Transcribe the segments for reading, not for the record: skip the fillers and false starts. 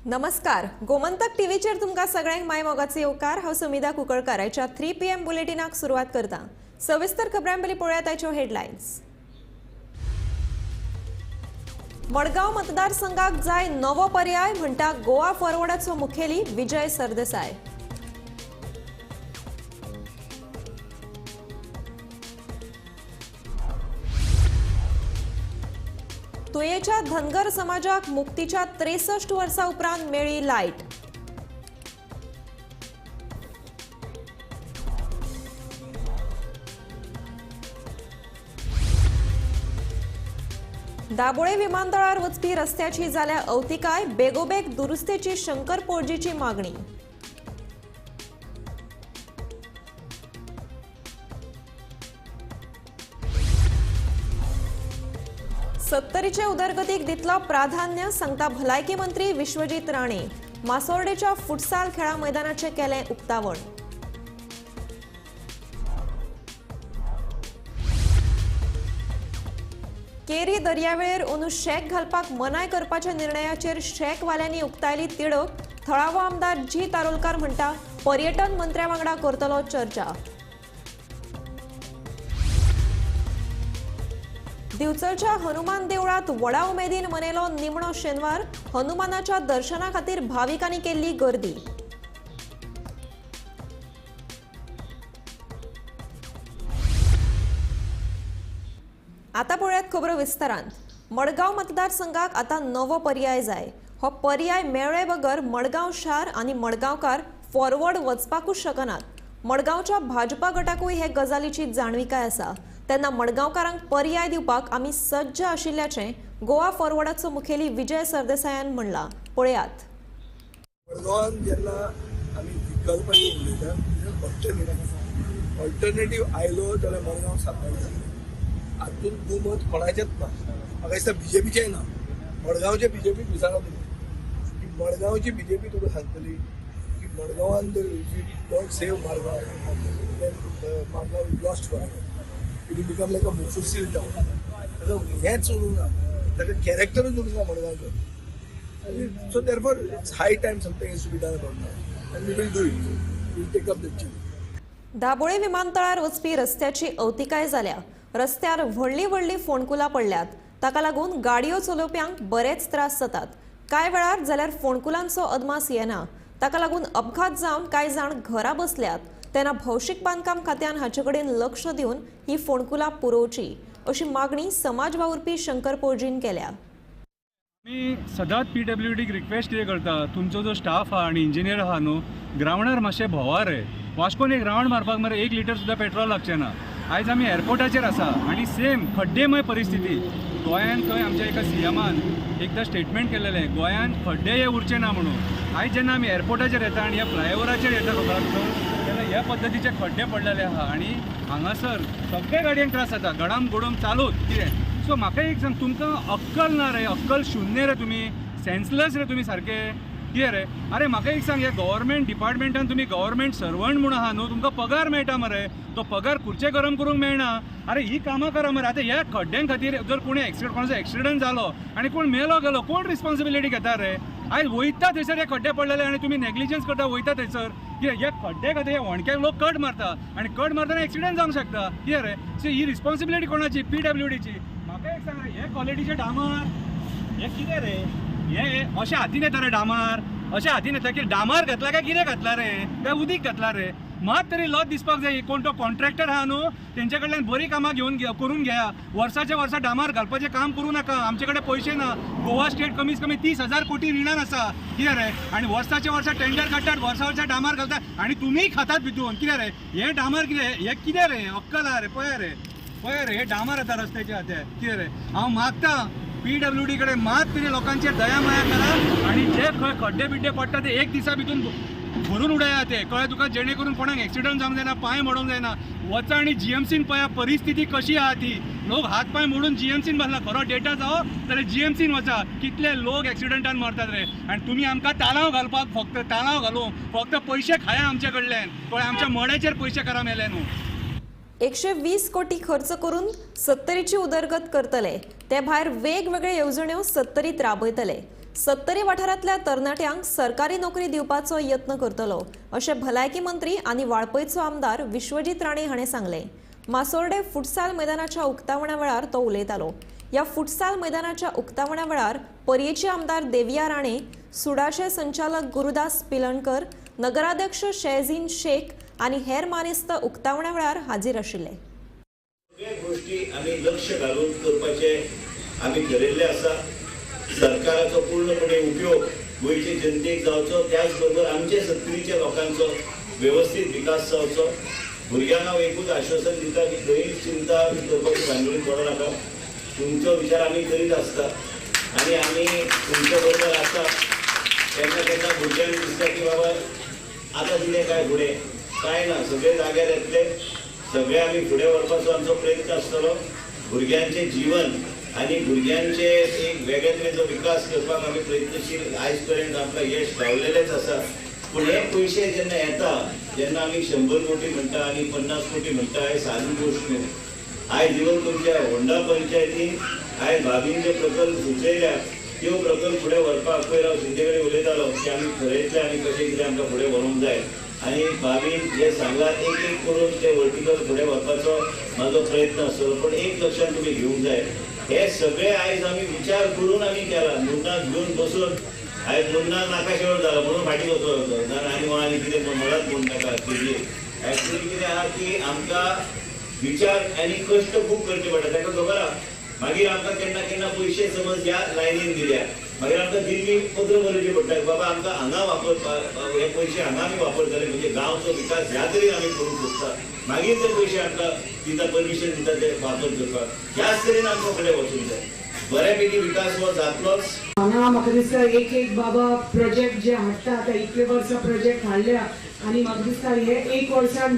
नमस्कार, गोमंतक टीव्हीचेर तुमकां सगळ्यांक माय मोगाचो येवकार. हांव सुमिधा कुंकळकार. आयच्या 3 PM बुलेटिनाक सुरवात करता. सविस्तर खबरां पयलीं पळोवया आयच्यो हेडलायन्स. मडगांव मतदारसंघाक जाय नवो पर्याय, म्हणटा गोवा फॉरवर्डाचो मुखेली विजय सरदेसाय. तुयेच्या धनगर समाजाक मुक्तीच्या 63 वर्सां उपरांत मेळ्ळी लायट. दाबोळे विमानतळार वचपी रस्त्याची जाल्या अवतिकाय, बेगोबेग दुरुस्तेची शंकर पोळजीची मागणी. सत्तरीचे उदरगतीक दितलो प्राधान्य, सांगता भलायकी मंत्री विश्वजीत राणे. मासोर्डेच्या फुटसाल खेळा मैदानाचें केलें उक्तावण. केरी दर्यावेळेर अंदू शॅक घालपाक मनाय करपाच्या निर्णयाचेर शॅकवाल्यांनी उक्तायली तिडक. थळावो आमदार जी तारोलकार म्हणटा, पर्यटन मंत्र्या वांगडा करतलो चर्चा. दिवचलच्या हनुमान देवळात व्हडा उमेदीन मनयलो निमणो शेनवार. हनुमानाच्या दर्शना खातीर भाविकांनी केल्ली गर्दी. आता पळयात खबरो विस्तारान. मडगांव मतदारसंघाक आता नवो पर्याय जाय. हो पर्याय मेळ्ळे बगर मडगांव शार आनी मडगांवकार फॉरवर्ड वचपाकूच शकनात. मडगांवच्या भाजपा गटाकूय हे गजालीची जाणविकाय आसा. तेन्ना मडगांवकारांक पर्याय दिवपाक आमी सज्ज आशिल्ल्याचें गोवा फॉरवर्डाचो मुखेली विजय सरदेसायान म्हणलां. पळयात. मडगांवान जेन्ना आमी विकल्पाची उलयता, ऑल्टरनेटीव ऑल्टरनेटीव आयलो जाल्यार मडगांव सापडटा. हातूंत दुमत कोणाचेंच ना. म्हाका दिसता बीजेपीचेंय ना. मडगांवचे बीजेपीक विचारा तुमी की मडगांवची बीजेपी तुका सांगतली की मडगांवान जर if you don't save Margao, then Margao is lost for, it will become like a Muffusil town. ताका हेंच उरूंक ना, ताका कॅरेक्टरूच उरूंक ना मडगांवचो. So therefore it's high time something is to be done about now, and we will do it. We will take up the challenge. Dabolim विमानतळार वचपी रस्त्याची अवतिकाय जाल्या. रस्त्यार व्हडलीं व्हडलीं फोंडकुलां पडल्यात. ताका लागून गाडयो चलोवप्यांक बरेच त्रास जातात. कांय वेळार जाल्यार फोंडकुलांचो अदमास येना. ताका लागून अपघात जावन कांय जाण घरा बसल्यात. तेन्ना भौशीक बांदकाम खात्यान हाचे कडेन लक्ष दिवन ही फोंडकुलां पुरोवची, अशी मागणी समाज वावुरपी शंकर पोळजीन केल्या. आमी सदांच पीडब्ल्यूडीक रिक्वेस्ट कितें करता, तुमचो जो स्टाफ आहा आनी इंजिनियर आहा न्हू, ग्रावंडार मातशें भोंवा रे. वास्कोन एक रावंड मारपाक मरे 1 लिटर सुद्दां पेट्रोल लागचें ना. आयज आमी एअरपोर्टाचेर आसा आनी सेम खड्डेमय परिस्थिती गोंयान. खंय आमच्या एका सीएमान एकदां स्टेटमेंट केलेलें, गोंयान खड्डे हे उरचे ना म्हणून. आयज जेन्ना आमी एअरपोर्टाचेर येता आनी ह्या फ्लायओवराचेर येता खबर तेन्ना ह्या पद्दतीचे खड्डे पडलेले आहा आनी हांगासर सगळ्या गाडयांक त्रास जाता, गडाम गोडम चालूच कितें. सो म्हाका एक सांग, तुमकां अक्कल ना रे? अक्कल शुन्य रे तुमी? सेन्सलेस रे तुमी सारके? कितें रे? अरे, म्हाका एक सांग, ह्या गव्हर्मेंट डिपार्टमेंटान तुमी गव्हर्मेंट सर्वंट म्हूण आहा न्हू, तुमकां पगार मेळटा मरे, तो पगार खुर्चे गरम करूंक मेळना. अरे, ही कामां करा मरे. आतां ह्या खड्ड्यां खातीर जर कोणी एक्सिडंट, कोणाचो एक्सिडंट जालो आनी कोण मेलो गेलो, कोण रिस्पॉन्सिबिलिटी घेता रे? आयज वयता थंयसर हे खड्डे पडलेले आनी तुमी नेग्लिजन्स करता. वयता थंयसर कितें, ह्या खड्ड्या खातीर ह्या होणक्याक लोक कट मारता आनी कट मारतना एक्सिडंट जावंक शकता. कितें रे? सो ही रिस्पॉन्सिबिलिटी कोणाची? पीडब्ल्यूडीची. म्हाका एक सांग रे, हे क्वॉलिटीचे डामर हे कितें रे? हे अशें हातीन येता रे डामर? अशें हातीन येता की डामर घातला काय कितें घातला रे, काय उदीक घातला रे? मात तरी लज दिसपाक जाय. कोण तो कॉन्ट्रॅक्टर आहा न्हू, तेंचे कडल्यान बरीं कामां घेवन करून घेया. वर्साचे वर्सा डामर घालपाचें काम करूं नाका. आमचे कडेन पयशे ना. गोवा स्टेट कमीत कमी 30,000 कोटी रिणान आसा. कितें रे? आनी वर्साचे वर्सा टेंडर काडटात, वर्सा वर्सा डामर घालतात आनी तुमीय खातात भितून. कितें रे हे डामर? कितें हे? कितें रे? अक्कल आहा रे? पळय रे, पळय रे, हे डामर येता रस्त्याचे आतां. कितें रे? हांव मागता पीडब्ल्यूडी कडेन, मात तरी लोकांचेर दया माया करा आनी जे खंय खड्डे बिड्डे पडटा ते एक दिसा भितून भरून उडया ते. कळ्ळें तुका? जेणे करून कोणाक एक्सिडंट जावंक जायना, पांय मोडूंक जायना. वचा आनी जीएमसीन पळया परिस्थिती कशी आहा ती. लोक हात पांय मोडून जीएमसीन बसला. खरो डेटा जावो जाल्यार जीएमसीन वचा, कितले लोक एक्सिडंटान मरतात रे. आनी तुमी आमकां तालांव घालपाक, फक्त तालांव घालूंक फक्त पयशे खाया आमचे कडल्यान. कळ्ळें? आमच्या मड्याचेर पयशे करा मेले न्हू. 120 कोटी खर्च करून सत्तरीची उदरगत करतले. ते भायर वेगवेगळे येवजण्यो सत्तरीत राबयतले. सत्तरी वाठारांतल्या तरणाट्यांक सरकारी नोकरी दिवपाचो यत्न करतलो अशें भलायकी मंत्री आनी वाळपयचो आमदार विश्वजीत राणे हाणें सांगलें. मासोर्डे फुटसाल मैदानाच्या उक्तावणा वेळार तो उलयतालो. ह्या फुटसाल मैदानाच्या उक्तावणा वेळार पर्येचे आमदार देविया राणे, सुडाचे संचालक गुरुदास पिलणकर, नगराध्यक्ष शेहझीन शेख आनी हेर मानेस्त उक्तावणा वेळार हाजीर आशिल्ले. सगळ्या गोष्टी आमी लक्ष घालून करपाचे आमी ठरयल्ले आसा. सरकाराचो पूर्णपणे उपयोग गोंयचे जनतेक जावचो, त्याच बरोबर आमचे सत्तरीच्या लोकांचो वेवस्थीत विकास जावचो. भुरग्यांक हांव एकूच आश्वासन दिता की खंय चिंता करपाची भानगडी पडो नाका. तुमचो विचार आमी करीत आसता आनी आमी तुमच्या बरोबर आसा. केन्ना केन्ना भुरग्यांक दिसता की बाबा आतां कितें काय फुडें काय ना, सगळे जाग्यार येतले, सगळे आमी फुडें व्हरपाचो आमचो प्रयत्न आसतलो. भुरग्यांचें जीवन आनी भुरग्यांचे एक वेगळे तरेचो विकास करपाक आमी प्रयत्नशील आयज पर्यंत आमकां यश गावलेलेंच आसा. पूण हे पयशे जेन्ना येता जेन्ना आमी 100 कोटी म्हणटा आनी 50 कोटी म्हणटा, हे सादी गोश्ट न्हू. आयज इवन तुमच्या होंडा पंचायतीन आयज भाभीन जे प्रकल्प सुचयल्या त्यो प्रकल्प फुडें व्हरपाक पयर हांव शिंदे कडेन उलयतालो की आमी थरयतले आनी कशें कितें आमकां फुडें व्हरूंक जाय. आनी भाभीन जे सांगलां एक एक करून ते वर्टिकल फुडें व्हरपाचो म्हाजो प्रयत्न आसतलो. पूण एक लक्षांत तुमी घेवंक जाय, हे सगळे आयज आमी विचार करून आमी केला. मुन्नाक घेवन बसून आयज मुन्नाक नाका शेवट जाला म्हणून फाटीं वचो ना आनी आनी कितें म्हणत म्हूण नाका. एक्चुअली कितें आहा की आमकां विचार आनी कश्ट खूब करचे पडटा, ताका खबर आहा. मागीर आमकां केन्ना केन्ना पयशे समज ह्या लायनीन दिल्या, मागीर आमकां दिल्ली पत्र बरोवचें पडटा बाबा आमकां हांगा वापर, हे पयशे हांगा आमी वापरतले, म्हणजे गांवचो विकास ह्या तरेन आमी करूंक सोदता. मागीर ते पयशे आमकां दिता, परमिशन दिता ते वापर करपाक. ह्याच तरेन आमकां फुडें वचूंक जाय. बऱ्यापैकी विकास हो जातलोच. हांगा म्हाका दिसता एक एक बाबा प्रोजेक्ट जे हाडटा, आतां इतले वर्सां प्रोजेक्ट हाडल्या आनी म्हाका दिसता हे एक वर्सान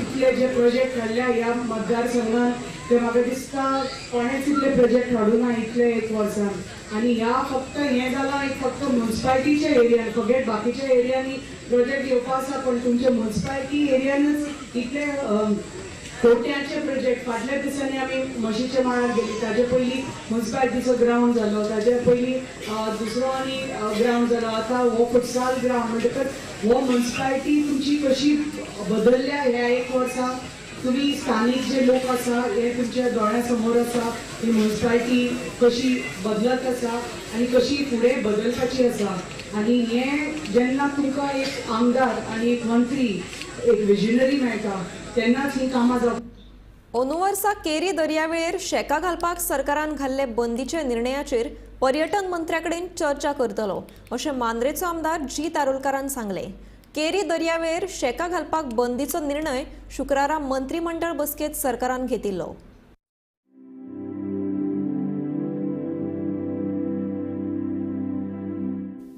इतले जे प्रोजेक्ट हाडल्या ह्या मतदारसंघान, ते म्हाका दिसता कोणेच इतले प्रोजेक्ट हाडूं ना इतले एक वर्सान. आनी ह्या फक्त हें जालां एक फक्त म्युन्सिपालिटीच्या एरियान, फॉरगेट बाकीच्या एरियांनी प्रोजेक्ट येवपा आसा, पण तुमच्या म्युन्सिपालिटी एरियानच इतले कोट्यांचे प्रोजेक्ट. फाटल्या दिसांनी आमी म्हशीच्या माळार गेली, ताजे पयलीं म्युन्सिपालिटीचो ग्रावंड जालो, ताजे पयलीं दुसरो आनी ग्रावंड जालो, आतां हो फुटसाल ग्रावंड. म्हणटकच हो म्युन्सिपालिटी तुमची कशी बदलल्या ह्या एक वर्सा, तुमी स्थानीक जे लोक आसा हे तुमच्या दोळ्या समोर आसा, ही म्युन्सिपालिटी कशी बदलत आसा आनी कशी फुडें बदलपाची आसा. आनी हें जेन्ना तुमकां एक आमदार आनी एक मंत्री एक विजनरी मेळटा तेन्नाच ही कामां जावप. अंदू वर्सा केरी दर्यावेळेर शेकां घालपाक सरकारान घाल्ले बंदीच्या निर्णयाचेर पर्यटन मंत्र्या कडेन चर्चा करतलो अशें मांद्रेचो आमदार जी तारुलकारान सांगलें. केरी दर्यावेळेर शेकां घालपाक बंदीचो निर्णय शुक्रारा मंत्रीमंडळ बसकेंत सरकारान घेतिल्लो.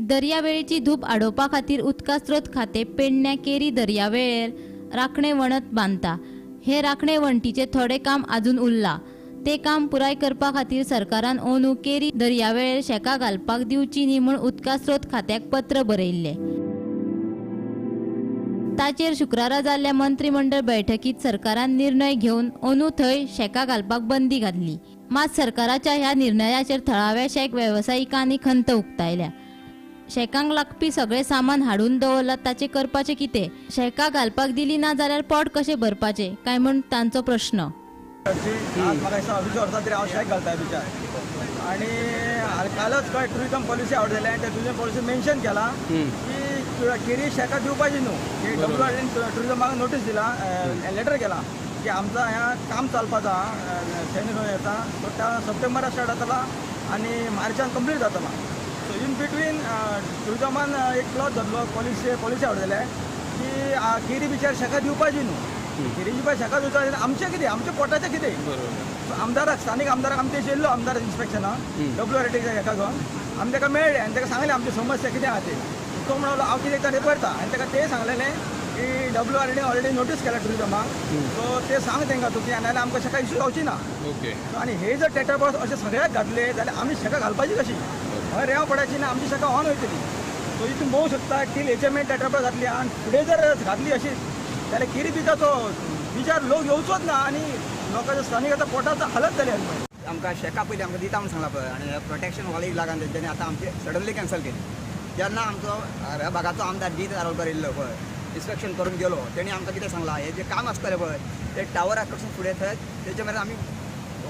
दर्यावेळेची धूप आडोवपा खातीर उदका स्रोत खातें पेडण्या केरी दर्यावेळेर राखणे वणत बांदता. हे राखणे वण्टीचें थोडें काम आजून उरलां. ते काम पुराय करपा खातीर सरकारान अंदू केरी दर्यावेळेर शेकां घालपाक दिवची न्ही म्हूण उदका स्रोत खात्याक पत्र बरयिल्लें. ताचेर शुक्रारा जाल्ल्या मंत्रीमंडळ बैठकीत सरकारान निर्णय घेवन अंदू थंय शेकां घालपाक बंदी घातली. मात सरकाराच्या ह्या निर्णयाचेर थळाव्या शेक वेवसायिकांनी खंत उक्तायल्या. शेकांक लागपी सगळें सामान हाडून दवरलां, ताचें करपाचें कितें? शेकां घालपाक दिली ना जाल्यार पोट कशें भरपाचें काय म्हूण तांचो प्रश्न. म्हाका दिसता 20 वर्सां तरी हांव शेक घालता बिचार, आनी कालच खंय टुरिजम पॉलिसी आवट जाल्या आनी त्या टुरिजम पॉलिसी मेन्शन केलां की केरी शेकां दिवपाची न्हू. की डब्ल्यू आर टुरिजमाक नोटीस दिला, लेटर केला की आमचा ह्या काम चलपाचा सैन्य येता सो त्या सप्टेंबराक स्टार्ट जातला आनी मार्चान कंप्लीट जातला. सो इन बिटवीन टुरिजमान एक क्लॉज धरलो, पॉलिसी आवट जाल्या की केरी बिचार शेकां दिवपाची न्हू. केरी बिचार शेकां दिवपाची आमचें कितें, आमच्या पोटाचें कितें. सो आमदाराक, स्थानीक आमदाराक आमचे येयल्लो आमदार इन्स्पेक्शनाक डब्ल्यू आर टीच्या हेका घेवन आमी ताका मेळ्ळे आनी ताका सांगलें आमची समस्या कितें आहा ती. तो म्हणलो हांव कितें ताणें करता आनी ताका तें सांगलेलें की W R D already notice केला टुरिजमाक, सो ते सांग तांकां तूं की नाजाल्यार आमकां शेकां इशू जावची ना. आनी हे जर टेटाबॉक्स अशें सगळ्याक घातले जाल्यार आमी शेकां घालपाची कशी, हय रेंव पडायची ना, आमची शेकां ऑन वयतली. सो इतून पळोवंक शकता टील हेचे मेन टेटाबॉक्स घातली आनी फुडें जर घातली अशी जाल्यार केरी बिचाचो बिचार लोक येवचोच ना आनी लोकांच्या स्थानीक आतां पोटाचो हालत जाली. आमकां शेका पयलीं आमकां दिता म्हूण सांगला पळय आनी प्रोटेक्शन वॉलीक लागून तेंच्यांनी आतां आमचे सडनली कॅन्सल केली. जेन्ना आमचो ह्या भागाचो आमदार जीत आरोलकर येयल्लो पळय इन्स्पेक्शन करून गेलो, तेणी आमकां कितें सांगलां, हें जें काम आसतलें पळय ते टावरा कडसून फुडें थंय तेचे मेरेन आमी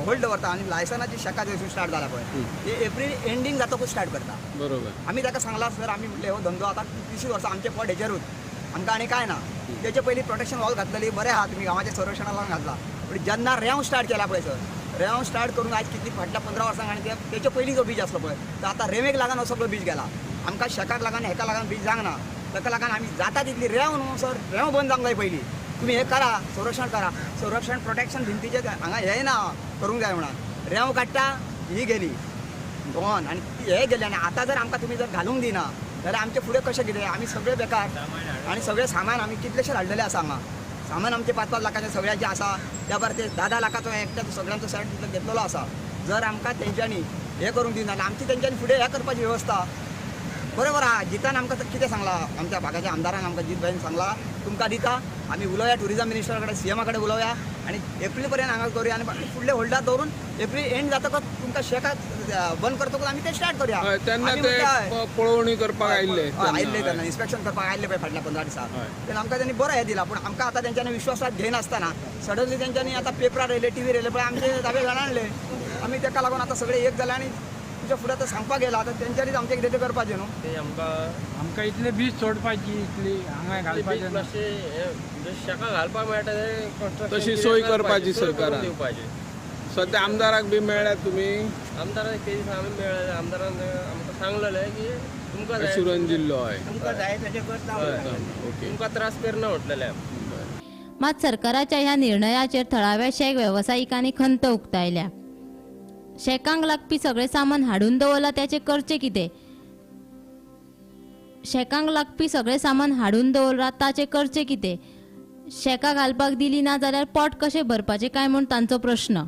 होल्ड दवरता आनी लायसनाची शेकां जंयसून स्टार्ट जाला पळय ते एप्रील एंडींग जातकूच स्टार्ट करता. बरोबर. आमी ताका सांगलां सर, आमी म्हटलें हो धंदो आतां 30 वर्सां आमचें पोट हेचेरूच, आमकां आनी कांय ना. तेचे पयलीं प्रोटेक्शन वॉल घातलेली बरें आहा, तुमी गांवाच्या संरक्षणा लागून घातला, पूण जेन्ना रेंव स्टार्ट केला पळय सर, रेंव स्टार्ट करून आयज कितली फाटल्या 15 वर्सांक आनी तेचे पयलीं जो बीच आसलो पळय तो आतां रेंवेक लागून हो सगळो बीच गेला. आमकां शेकाक लागून हेका लागून बीच जावंक ना, ताका लागून आमी जाता तितली रेंव न्हू सर, रेंव बंद जावंक जाय पयलीं. तुमी हें करा, संरक्षण करा, संरक्षण प्रोटेक्शन भिंतीचें हांगा हें ना करूंक जाय म्हणून रेंव काडटा ही गेली गोवन आनी हे गेले. आनी आतां जर आमकां तुमी जर घालूंक दिना जाल्यार आमचें फुडें कशें कितें, आमी सगळे बेकार आनी सगळें सामान आमी कितलेशें हाडलेलें आसा हांगा, सामान आमचें 5-5 लाखाचें सगळ्यांचें आसा, त्या भायर ते 10-10 लाखाचो एकट्याचो सगळ्यांचो सेट घेतलेलो आसा. जर आमकां तेंच्यांनी हें करूंक दिना जाल्यार आमची तेंच्यांनी फुडें हें करपाची वेवस्था बरोबर आहा. जितान आमकां कितें सांगलां, आमच्या भागाच्या आमदारान आमकां जीत भाईन सांगलां तुमकां दिता, आमी उलोवया ट्युरिजम मिनिस्टरा कडेन, सीएमा कडेन उलोवया आनी एप्रील पर्यंत हांगा करुया आनी फुडले होल्डार दवरून एप्रील एंड जातकच तुमकां शेकां बंद करतकच आमी ते स्टार्ट करुया. तेन्ना ते पळोवणी करपाक आयिल्ले, आयिल्ले तेन्ना इन्स्पेक्शन करपाक आयिल्ले पळय फाटल्या 15 दिसां, तेन्ना आमकां तेणी बरें हें दिलां. पूण आमकां आतां तेंच्यांनी विश्वासात घेयनासतना सडनली तेंच्यांनी आतां पेपरार येयले, टिवीर येयले पळय आमचे दावे घाण हाडले, आमी तेका लागून आतां सगळे एक जाले आनी तुज्या फुडें आतां सांगपाक गेला आतां तेंच्यांनीच आमचें कितें तें करपाचें न्हू. ते आमकां इतले बीज सोडपाची, इतली हांगा घालपाचें, शेकां घालपाक मेळटा ते तशी सोय करपाची सरकारान दिवपाची. सद्या आमदाराक बी मेळ्ळ्यात तुमी? आमदाराक ते दीस आमी मेळ्ळे, आमदारान आमकां सांगलेलें की तुमकां एश्युरन्स दिल्लो, हय तुमकां जाय तशें करता, तुमकां त्रास करना म्हटलेलें. मात सरकाराच्या ह्या निर्णयाचेर थळाव्या शेक वेवसायिकांनी खंत उक्तायल्या. शेकांक लागपी सगळें सामान हाडून दवरलां त्याचें करचें कितें? शेकांक लागपी सगळें सामान हाडून दवरलां ताचें करचें कितें? शेकां घालपाक दिली ना जाल्यार पोट कशें भरपाचें काय म्हूण तांचो प्रश्न.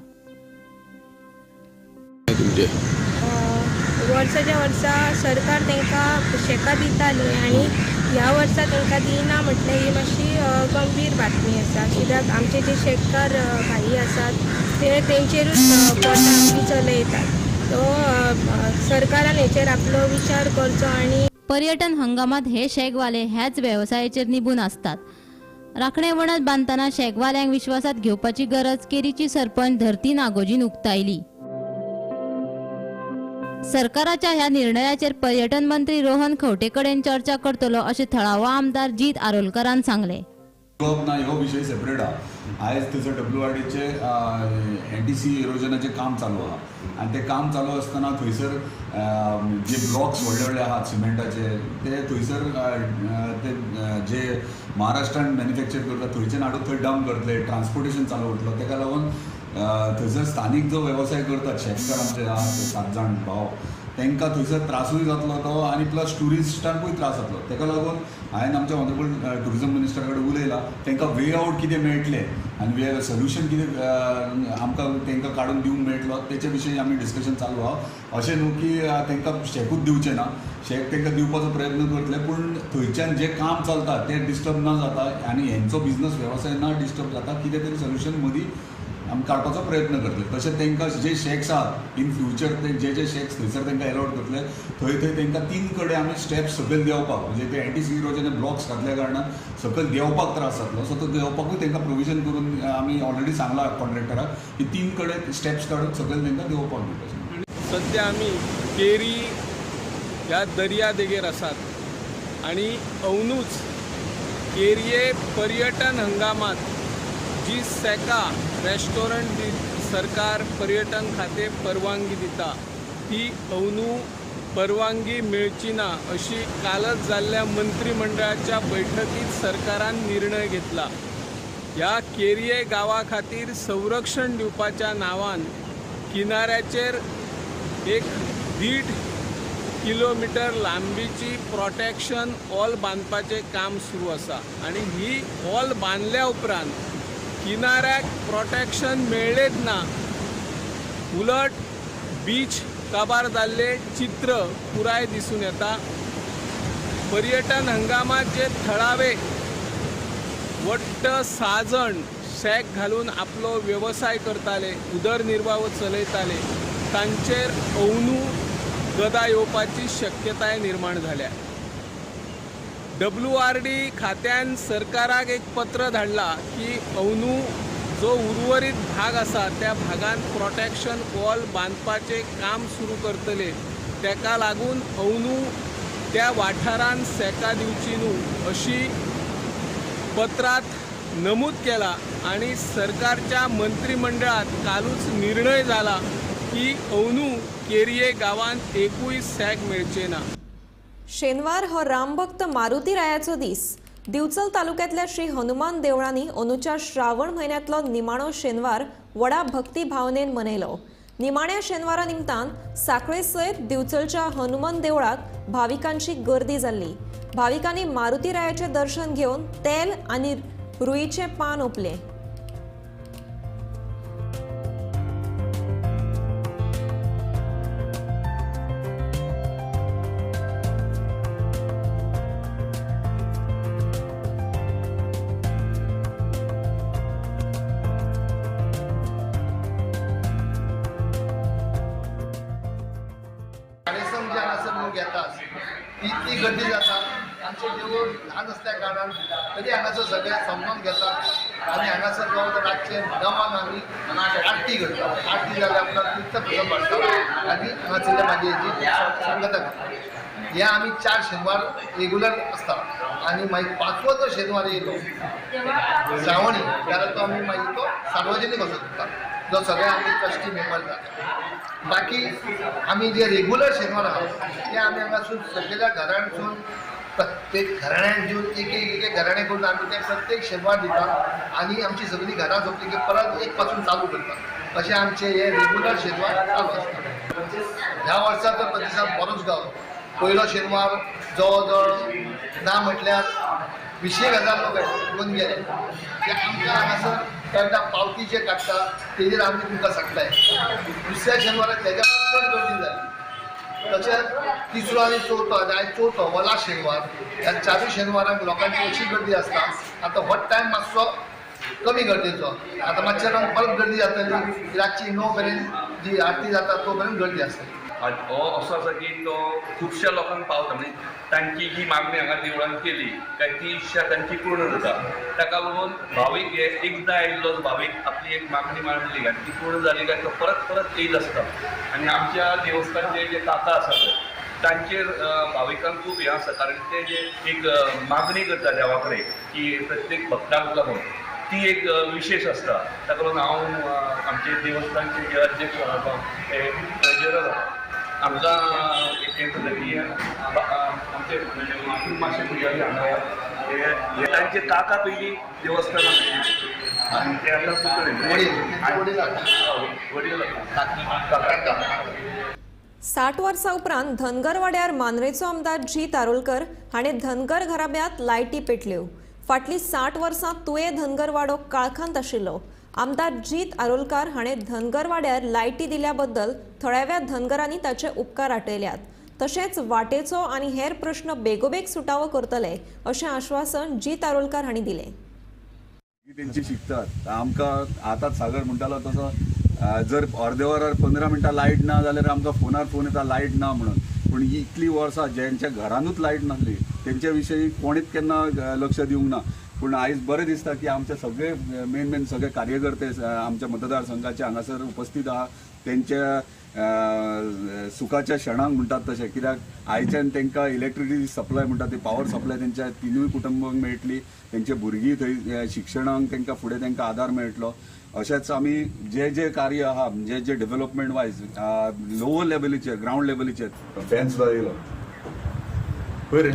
वर्साच्या वर्सा सरकार तांकां शेकां दिताली आनी ह्या वर्सा तांकां दिना म्हटल्यार ही मातशी गंभीर बातमी आसा, कित्याक आमचे जे शेतकार भाई आसात ते तेंचेरूच पोटां आमची चलयतात. सो सरकारान हेचेर आपलो विचार करचो. आनी पर्यटन हंगामात हे शेकवाले ह्याच वेवसायाचेर निबून आसतात. राखणे वणत बांदतना शेकवाल्यांक विश्वासात घेवपाची गरज केरीची सरपंच धरती नागोजीन उक्तायली. सरकाराच्या ह्या निर्णयाचेर पर्यटन मंत्री रोहन खंवटे कडेन चर्चा करतलो अशें थळावो आमदार जीत आरोलकरान सांगलें. ना ह्यो विशय सेपरेट आहा. आयज थंयसर WRDचे एनटीसी इरोजनाचें काम चालू आहा आनी तें काम चालू आसतना थंयसर जे ब्लॉक्स व्हडले व्हडले आहात सिमेंटाचे ते थंयसर ते जे महाराष्ट्रान मॅन्युफॅक्चर करता थंयच्यान हाडून थंय डंप करतले, ट्रान्सपोर्टेशन चालू उरतलो. तेका लागून थंयसर स्थानीक जो वेवसाय करतात शेतकार आमचे आहात 7 जाण भाव, तांकां थंयसर त्रासूय जातलो तो आनी प्लस ट्युरिस्टांकूय त्रास जातलो. ताका लागून हांवें आमच्या ऑनरेबल ट्युरिजम मिनिस्टरा कडेन उलयलां, तांकां वे आवट कितें मेळटलें आनी वे सोल्युशन कितें आमकां तांकां काडून दिवंक मेळटलो तेचे विशीं आमी डिस्कशन चालू आहा. अशें न्हू की तांकां शेकूच दिवचें ना, शेक तांकां दिवपाचो प्रयत्न करतले, पूण थंयच्यान जें काम चलता तें डिस्टर्ब ना जाता आनी हेंचो बिजनस वेवसाय ना डिस्टर्ब जाता, कितें तरी सोल्युशन मदीं आमी काडपाचो प्रयत्न करतले. तशें तांकां जे शेक्स आहात इन फ्युचर ते जे जे शेक्स थंयसर तांकां एलॉट करतले थंय थंय तांकां 3 कडेन आमी स्टेप्स सकयल देंवपाक, म्हणजे ते एनटीसी इरोजन ब्लॉक्स घातल्या कारणान सकयल देंवपाक त्रास जातलो, सो तो देंवपाकूय तांकां प्रोविजन करून आमी ऑलरेडी सांगलां कॉन्ट्रॅक्टराक की 3 कडेन स्टेप्स काडून सकयल तांकां देंवपाक दिवपाचें. सद्या आमी केरी ह्या दर्या देगेर आसात आनी अवनूच केरये पर्यटन हंगामात जी सेका रेस्टॉरंट सरकार पर्यटन खातें परवानगी दिता ती अवनू परवानगी मेळची ना अशी कालच जाल्ल्या मंत्रिमंडळाच्या बैठकीत सरकारान निर्णय घेतला. ह्या केरये गांवा खातीर संरक्षण दिवपाच्या नांवान किनाऱ्याचेर 1.5 किलोमिटर लांबीची प्रोटेक्शन वॉल बांदपाचें काम सुरू आसा आनी ही वॉल बांदल्या उपरांत किनाऱ्याक प्रोटेक्शन मेळ्ळेंच ना, उलट बीच काबार जाल्लें चित्र पुराय दिसून येता. पर्यटन हंगामात जे थळावे वट्ट 6 जाण शॅक घालून आपलो वेवसाय करताले, उदरनिर्वाह चलयताले, तांचेर अवनू गदा येवपाची शक्यताय निर्माण जाल्या. WRD खात्यान सरकाराक एक पत्र धाडला की अवनू जो उर्वरीत भाग आसा त्या भागान प्रोटेक्शन वॉल बांदपाचें काम सुरू करतले. ताका लागून अवनू त्या वाठारान शॅकां दिवची न्हू अशी पत्रांत नमूद केला आनी सरकारच्या मंत्रिमंडळात कालूच निर्णय जाला की अवनू केरये गांवांत एकूय शॅक मेळचें ना. शेनवार हो रामभक्त मारुती रायाचो दीस. दिवचल तालुक्यांतल्या श्री हनुमान देवळांनी अंदूच्या श्रावण म्हयन्यांतलो निमाणो शेनवार व्हडा भक्ती भावनेन मनयलो. निमाण्या शेनवारा निमतान सांखळे सयत दिवचलच्या हनुमान देवळाक भाविकांची गर्दी जाल्ली. भाविकांनी मारुती रायाचें दर्शन घेवन तेल आनी रुईचें पान ओंपलें. इतली गर्दी जाता. आमचें देवूळ ल्हान आसल्या कारणान तरी हांगासर सगळे समजून घेतात आनी हांगासर जवळ रातचे 9 आमी आरती करता. आरती जाल्या उपरांत तीर्थ प्रसाद वाडटा आनी हांगासरल्या मागीर हेजी सांगता करता. हे आमी 4 शेनवार रेगुलर आसता आनी मागीर 5वो जो शेनवार येयलो श्रावणी जाल्यार तो आमी मागीर तो सार्वजनीक असो करता, जो सगळे आमी ट्रस्टी मेंबर जाता. बाकी आमी जे रेगुलर शेनवार आहा ते आमी हांगासून सगळ्या घरांसून प्रत्येक घराण्यान दिवन एक एक एक घराणें करून आमी ते प्रत्येक शेनवार दिता आनी आमची सगळीं घरां सोंपली की परत एक पासून चालू करता. अशें आमचे हे रेगुलर शेनवार चालू आसता. ह्या वर्सा तर प्रतिसाद बरोच गावलो. पयलो शेनवार जवळ जवळ ना म्हटल्यार 20,000 लोक येवन गेले. ते आमकां हांगासर तेन्ना पावती जे काडटा तेजेर आमी तुमकां सांगताय. दुसऱ्या शेनवारा तेज्या चड गर्दी जाली. तशेंच तिसरो आनी चवथो आनी आयज चवथो हो लास्ट शेनवार. ह्या 4 शेनवारांक लोकांची अशी गर्दी आसता. आतां हो टायम मातसो कमी गर्देचो. आतां मातशे परत गर्दी जातली. रातची 9 मेरेन जी आरती जाता तो मेरेन गर्दी आसतली. हो असो आसा की तो खुबश्या लोकांक पावता, म्हणजे तांची ही मागणी हांगा देवळान केली काय ती इच्छा तांची पूर्ण जाता. ताका लागून भावीक हे एकदां आयिल्लो भावीक आपली एक मागणी मांडली आनी ती पूर्ण जाली काय तो परत परत येयत आसता. आनी आमच्या देवस्थानचे जे काका आसात तांचेर भाविकांक खूब हें आसा, कारण ते जे एक मागणी करता देवा कडेन की प्रत्येक भक्तांक लागून ती एक विशेष आसता. ताका लागून हांव आमचे देवस्थानचे जे अध्यक्ष आसा ते ट्रेजरर आसा, आमकां एक हें जाता की आमचे मातशे पुजारी हांगा हे तांचे काका पयलीं देवस्थानाक आनी ते आतां पुतळे वडील काका. 60 वर्सां उपरांत धनगरवाड्यार मांद्रेचो आमदार जीत आरोलकर हाणें धनगर घराब्यांत लायटी पेटल्यो. फाटलीं 60 वर्सां तुये धनगरवाडो काळखांत आशिल्लो. आमदार जीत आरोलकार हाणें धनगरवाड्यार लायटी दिल्या बद्दल थळाव्या धनगरांनी ताचे उपकार आटयल्यात. तशेंच वाटेचो आनी हेर प्रश्न बेगोबेग सुटावो करतले अशें आश्वासन जीत आरोलकार हांणी दिलें. तेंची शिकतात आमकां आतां सागर म्हणटालो तसो जर अर्दे वरार 15 मिनटां लायट ना जाल्यार आमकां फोनार फोन येता लायट ना म्हणून. पूण ही इतली वर्सां ज्यांच्या घरानूच लायट नासली तेंच्या विशयी कोणीच केन्ना लक्ष दिवंक ना. पूण आयज बरें दिसता की आमचे सगळे मेन मेन सगळे कार्यकर्ते आमच्या मतदारसंघाचे हांगासर उपस्थित आहा. तेंच्या सुखाच्या क्षणांक म्हणटात तशें, कित्याक आयच्यान तांकां इलेक्ट्रिसिटी सप्लाय म्हणटा ती पावर सप्लाय तेंच्या तिनूय कुटुंबांक मेळटली. तेंचे भुरगीं थंय शिक्षणाक तांकां फुडें तांकां आदार मेळटलो. अशेंच आमी जे जे कार्य आहा जे जे डेव्हलपमेंट वायज लोवर लेवलीचेर ग्रावंड लेवलीचेर फॅन सुद्दां येयलो पळय रे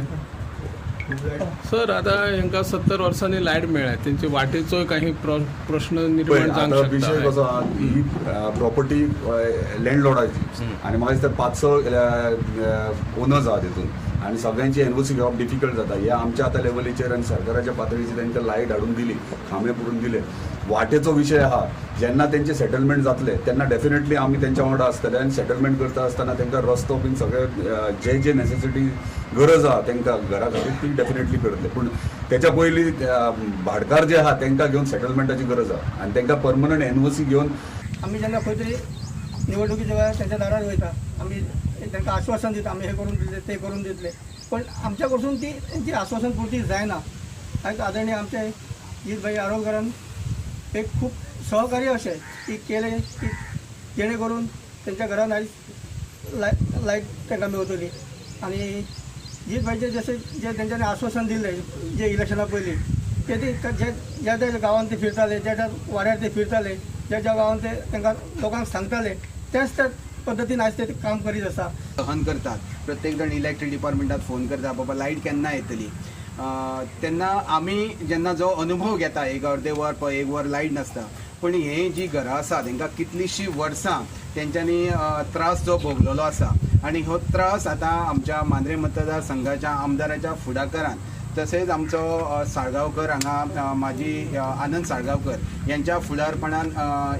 सर. आतां हांकां 70 वर्सांनी लायट मेळ्ळ्या, तेंचे वाटेचोय काही प्रश्न निर्माण जावंक शकता. विशय कसो आहा, ही प्रॉपर्टी लँडलॉर्डाची आनी म्हाका दिसता 5-6 ओनर्स आहा तितून आनी सगळ्यांची एनओसी घेवप डिफिकल्ट जाता. हे आमच्या आतां लेवलीचेर आनी सरकाराच्या पातळीचेर तांकां लायट हाडून दिली, खांबे पुरून दिले. वाटेचो विशय आहा, जेन्ना तेंचे सेटलमेंट जातले तेन्ना डेफिनेटली आमी तेंच्या वांगडा आसतले आनी सेटलमेंट करता आसतना तांकां रस्तो बीन सगळे जे जे नेसेसिटी गरज आहा तांकां घरा खातीर ती डेफिनेटली करतले. पूण तेच्या पयलीं भाडकार जे आहा तांकां घेवन सेटलमेंटाची गरज आहा आनी तांकां परमनंट एनओसी घेवन आमी जेन्ना खंय तरी निवडणुकीच्या वेळार तेंच्या दारार वयता, आमी तांकां आश्वासन दिता, आमी हें करून दितले तें करून दितले, पण आमच्या कडसून ती तेंची आश्वासन पुर्ती जायना. आयज आदरणीय आमचे जीतभाई आरोलकरान एक खूब सहकार्य अशें की केलें की जेणे करून तेंच्या घरान आयज लायट तांकां मेवतली. आनी जीतभाईचें जशें जें तेंच्यांनी आश्वासन दिल्लें जे इलेक्शना पयलीं ते ती ज्या ज्या गांवांत ते फिरताले, ज्या ज्या वाड्यार ते फिरताले, ज्या ज्या गांवांत ते तांकां लोकांक सांगताले त्याच त्या पद्दतीन आयज ते काम करीत आसा. सहन करतात प्रत्येक जाण इलेक्ट्रीक डिपार्टमेंटात फोन करता, बाबा लायट केन्ना येतली. तेन्ना आमी जेन्ना जो अनुभव घेता एक अर्दे वर एक वर लायट नासता, पूण हे जी घरां आसा तांकां कितलींशीं वर्सां तेंच्यांनी त्रास जो भोगलेलो आसा आनी हो त्रास आतां आमच्या मांद्रे मतदारसंघाच्या आमदाराच्या फुडाकारान तसेच आमचो साळगांवकर हांगा माजी आनंद साळगांवकर यांच्या फुडारपणान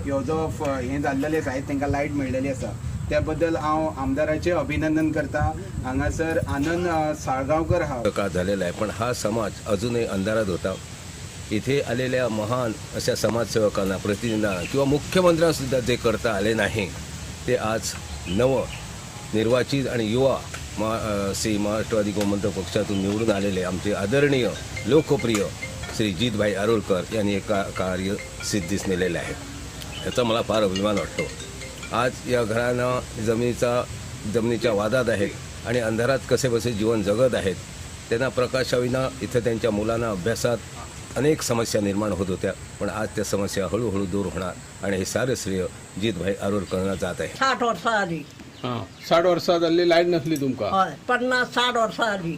ह्यो जो हें जाल्लेलें आसा, तांकां लायट मेळ्ळेली आसा, त्या बद्दल हांव आमदाराचें अभिनंदन करता. हांगासर आनंद साळगांवकर हा काळ झालेला आहे, पण हा समाज अजूनही अंधारात होता. इथे आलेल्या महान अशा समाजसेवकांना, प्रतिनिधींना किंवा मुख्यमंत्र्यांसुद्धा जे करता आले नाही ते आज नव निर्वाचित आणि युवा श्री महाराष्ट्रवादी गोमंतक पक्षातून निवडून आलेले आमचे आदरणीय लोकप्रिय श्री जीतभाई आरोलकर यांनी एक कार्य सिद्धीस नेलेले आहे. याचा मला फार अभिमान वाटतो. आज या घरांना जमिनीच्या वादात आहेत आणि अंधारात कसेबसे जीवन जगत आहेत. त्यांना प्रकाशाविना इथं त्यांच्या मुलांना अभ्यासात अनेक समस्या निर्माण होत होत्या, पण आज त्या समस्या हळूहळू दूर होणार आणि हे सारे श्रेय जीतभाई आरोलकरांना जात आहे. 60 वर्सां जाली. 60 वर्सां जाल्ली लायट नसली तुमकां? हय, 50-60 वर्सां जाली.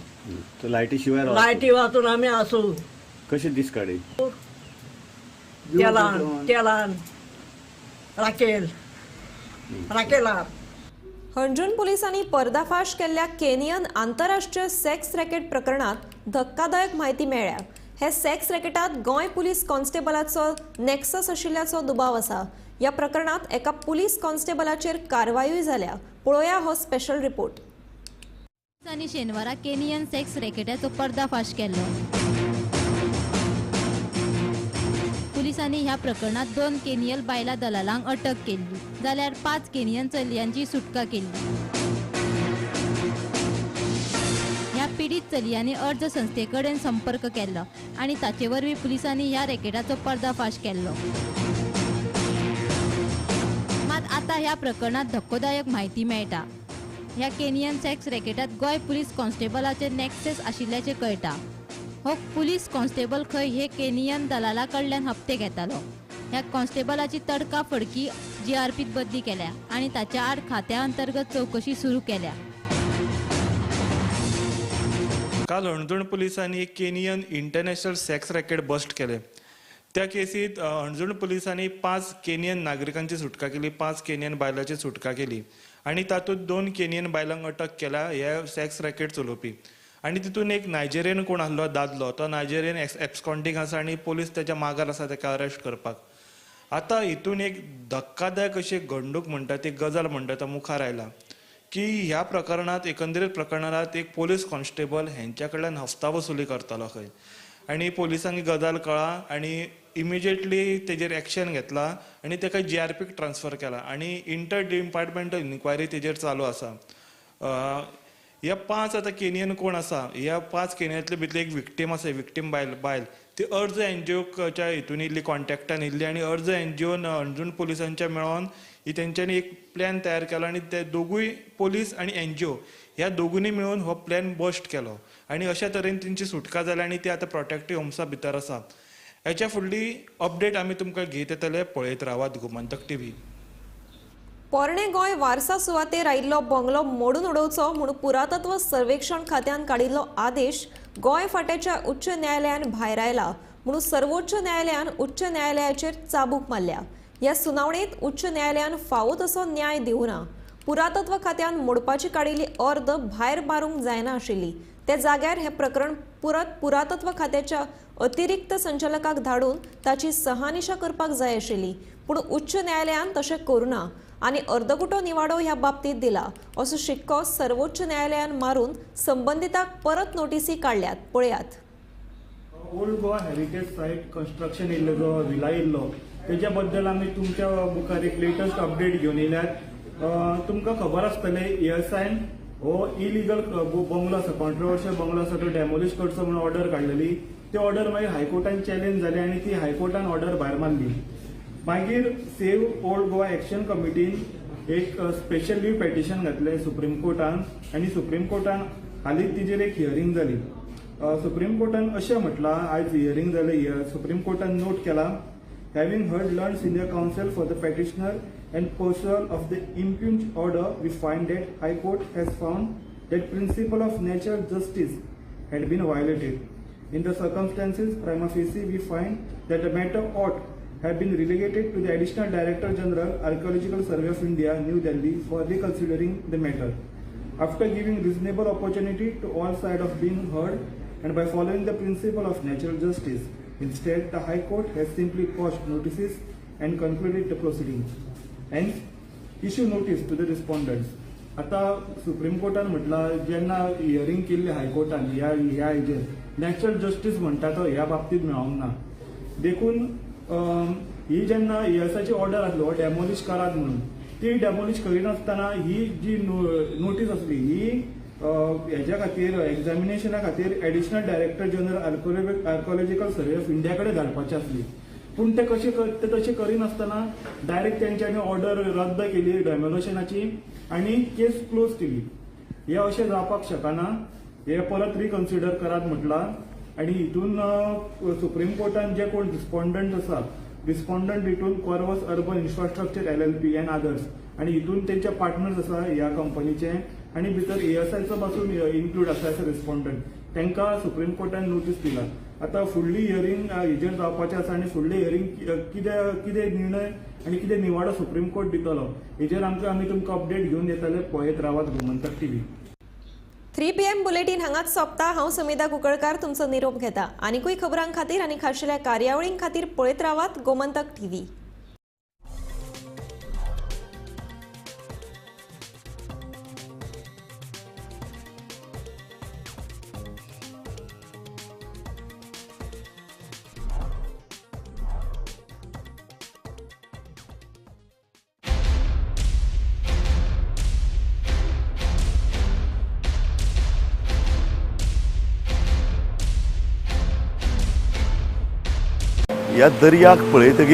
लायटी शिवाय लायटी वाचून आमी आसू. कशे दीस काडी? तेलान तेलान राकेल राकेलार. हणजूण पोलिसांनी पर्दाफाश केल्ल्या केनियन आंतरराष्ट्रीय सेक्स रॅकेट प्रकरणात धक्कादायक म्हायती मेळ्ळ्या. हे सेक्स रॅकेटात गोंय पुलीस कॉन्स्टेबलाचो नेक्सस आशिल्ल्याचो दुबाव आसा. ह्या प्रकरणात एका पुलीस कॉन्स्टेबलाचेर कारवायूय जाल्या. पळोवया हो स्पेशल रिपोर्ट. पोलिसांनी शेनवारा केनियन सेक्स रॅकेटाचो पर्दाफाश केल्लो. पोलिसांनी ह्या प्रकरणात 2 केनियल बायला दलालांक अटक केल्ली, जाल्यार 5 केनियन चलयांची सुटका केल्ली. ह्या पीडित चलयांनी अर्ज संस्थे कडेन संपर्क केल्लो आनी ताचे वरवीं पुलिसांनी ह्या रॅकेटाचो पर्दाफाश केल्लो. मात आतां ह्या प्रकरणात धक्कोदायक म्हायती मेळटा. ह्या केनियन सेक्स रॅकेटात गोंय पुलीस कॉन्स्टेबलाचे नेक्सेस आशिल्ल्याचें कळटा. हो पुलीस कॉन्स्टेबल खंय हे केनियन दलाला कडल्यान हप्ते घेतालो. ह्या कॉन्स्टेबलाची तडका फडकी जीआरपीत बदली केल्या आनी ताच्या आड खात्या अंतर्गत चौकशी सुरू केल्या. काल हणजूण पुलिसांनी एक Kenyan international sex racket bust केले. त्या केसीत हणजूण पुलिसांनी 5 केनियन नागरिकांची सुटका केली, 5 केनियन बायलांची सुटका केली आनी तातूंत 2 केनियन बायलांक अटक केल्या हे सेक्स रॅकेट चलोवपी. आनी तितून एक नायजेरियन कोण आसलो दादलो, तो नायजेरियन एब्सकॉन्डींग आसा आनी पोलीस तेच्या मागार आसा तेका अरेस्ट करपाक. आतां हितून एक धक्कादायक अशी घडणूक म्हणटा ती गजाल म्हणटा तो मुखार आयला की ह्या प्रकरणांत एकंदरीत प्रकरणांत एक पोलीस कॉन्स्टेबल हेंच्या कडल्यान हफ्ता वसुली करतालो खंय आनी पोलिसांक ही गजाल कळ्ळा आनी इमिजिएटली तेजेर एक्शन घेतला आनी तेका जीआरपीक ट्रान्सफर केला आनी इंटर डिपार्टमेंटल इन्क्वायरी तेजेर चालू आसा. ह्या 5 आतां केनियन कोण आसा, ह्या 5 केनियांतले भितरली एक विक्टीम आसा, विक्टीम बायल ती अर्ज एनजीओच्या हितून इल्ली कॉन्टेक्टान इल्ली आनी अर्ज एनजीओन हणजूण पुलिसांच्या मेळोन ही तेंच्यांनी एक प्लॅन तयार केलो आनी ते दोगूय पोलीस आनी एनजीओ ह्या दोगूनी मेळून हो प्लॅन बस्ट केलो आनी अशा तरेन तेंची सुटका जाली आनी ते आतां प्रोटेक्टीव होम्सा भितर आसा. हेच्या फुडली अपडेट आमी तुमकां घेत येतले, पळयत रावात गोमंतक टीव्ही. पोरणे गोंय वारसा सुवातेर आयिल्लो बंगलो मोडून उडोवचो म्हूण पुरातत्व सर्वेक्षण खात्यान काडिल्लो आदेश गोंय फांट्याच्या उच्च न्यायालयान भायर आयला म्हणून सर्वोच्च न्यायालयान उच्च न्यायालयाचेर चाबूक मारल्या. ह्या सुनावणेंत उच्च न्यायालयान फावो तसो न्याय दिवना. पुरातत्व खात्यान मोडपाची काडिल्ली अर्द भायर मारूंक जायना आशिल्ली. त्या जाग्यार हें प्रकरण परत पुरातत्व खात्याच्या अतिरिक्त संचालकाक धाडून ताची सहानिशा करपाक जाय आशिल्ली, पूण उच्च न्यायालयान तशें करूं ना आनी अर्दकुटो निवाडो ह्या बाबतींत दिला असो शिक्को सर्वोच्च न्यायालयान मारून संबंदिताक परत नोटीसी काडल्यात. पळयात. Old Goa heritage site construction येयल्लो जो विला येयल्लो तेच्या बद्दल आमी तुमच्या मुखार एक लेटस्ट अपडेट घेवन येयल्यात. तुमकां खबर आसतलें, एएसआयन हो इलिगल बंगलो आसा, कॉन्ट्रोवर्शियल बंगलो आसा, तो डेमोलिश करचो म्हणून ऑर्डर काडलेली. ती ऑर्डर मागीर हायकोर्टान चॅलेंज जाली आनी ती हायकोर्टान ऑर्डर भायर मारली. मागीर सेव्ह ओल्ड गोवा एक्शन कमिटीन एक स्पेशल लीव पेटिशन घातलें सुप्रीम कोर्टान आनी सुप्रीम कोर्टान हालींच तिजेर एक हियरींग जाली. सुप्रीम कोर्टान अशें म्हटलां, आयज हियरींग जालें, सुप्रीम कोर्टान नोट केलां, "Having heard learned senior counsel for the petitioner and perusal of the impugned order, we find that High Court has found that principle of natural justice had been violated. In the circumstances, prima facie we find that the matter ought have been relegated to the Additional Director General, Archaeological Survey of India, New Delhi, for reconsidering the matter. After giving reasonable opportunity to all sides of being heard and by following the principle of natural justice. Instead, the High Court has simply quashed notices and concluded the proceedings. Hence, issue notice to the respondents." आता supreme कोर्टान म्हटलां, जेन्ना hearing केल्ली हायकोर्टान ह्या ह्या हेजेर, natural justice म्हणटा तो ह्या बाबतींत मेळोंक ना. देखून ही जेन्ना एएसआयची ऑर्डर आसली हो डेमोलिश करात म्हणून, ती डेमोलिश करिनासतना ही जी नोटीस आसली ही हेज्या खातीर, एग्जामिनेशना खातीर Additional Director General, Archaeological Survey of India कडेन धाडपाची आसली. पूण ते कशें ते तशें करिनासतना डायरेक्ट तेंच्यांनी ऑर्डर रद्द केली डेमोलिशनाची आनी केस क्लोज केली. हे अशें जावपाक शकना, हे परत रिकन्सिडर करात म्हटलां. आनी हितून सुप्रीम कोर्टान जे कोण रिस्पॉन्डंट आसा, रिस्पॉन्डंट हितून Corvus urban infrastructure LLP and others आनी हितून तेंचे पार्टनर्स आसा ह्या कंपनीचे आनी भितर एएसआयचो पासून इन्क्लूड आसा एज अ रिस्पॉन्डंट, तांकां सुप्रीम कोर्टान नोटीस दिला. आतां फुडली हियरींग हेजेर जावपाचें आसा आनी फुडली हियरींग कितें कितें निर्णय आनी कितें निवाडो सुप्रीम कोर्ट दितलो हेजेर आमकां आमी तुमकां अपडेट घेवन येतले. पळयत रावात गोमंतक टीव्ही. 3 PM bulletin हांगाच सोंपता. हांव समिधा कुंकळकार तुमचो निरोप घेता. आनिकूय खबरां खातीर आनी खाशेल्या कार्यावळीं खातीर पळयत रावात गोमंतक टीव्ही. ह्या दर्याक पळयतकीर